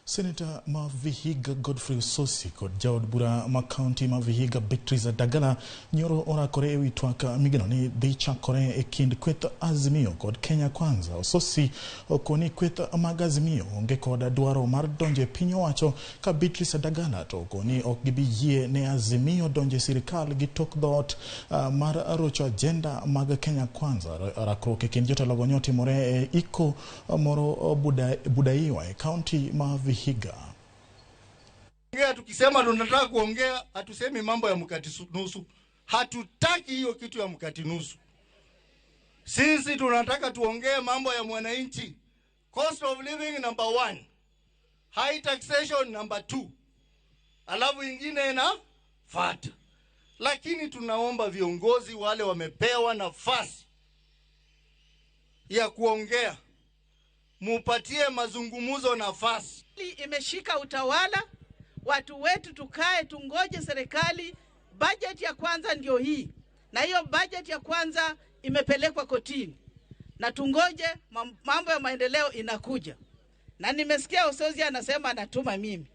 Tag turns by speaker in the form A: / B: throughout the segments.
A: Seneta ma Vihiga Godfrey Osotsi kod jaod bura ma kaunti ma Vihiga Beatrice Adagala nyoro orakore ewi twak migeno ni dhi chakore e kind kweth Azimio kod Kenya Kwanza. Osotsi okoni kweth mag Azimio onge kod dwaro mar donjo e piny owacho ka Beatrice Adagala to okoni ok gibi yie ne Azimio donjo e sirikal gi tok dhoot mar rocho agenda mag Kenya Kwanza. Rakruok e kind jotelogo ne otimore e iko moro Budaiwa e kaunti ma Vihiga.
B: Ongea, tukisema tunataka kuongea, hatusemi mambo ya mkate nusu. Hatutaki hiyo kitu ya mkate nusu. Sisi tunataka tuongee mambo ya mwananchi. Cost of living number one, high taxation number two, alafu ingine inafuata. Lakini tunaomba viongozi wale wamepewa nafasi ya kuongea, mupatie mazungumzo nafasi.
C: Imeshika utawala, watu wetu tukae tungoje serikali. Budget ya kwanza ndio hii, na hiyo budget ya kwanza imepelekwa kotini, na tungoje mambo ya maendeleo inakuja. Na nimesikia Osotsi anasema anatuma mimi.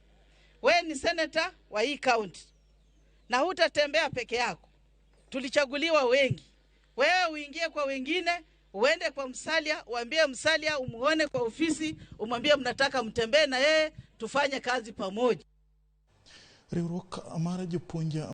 C: We ni senator wa hii county na hutatembea peke yako, tulichaguliwa wengi. Wewe uingie kwa wengine, uende kwa Musalia, uambie Musalia, umuone kwa ofisi, umwambie mnataka mtembee na yeye, tufanye kazi pamoja.
A: Riwruok mar jopuonj.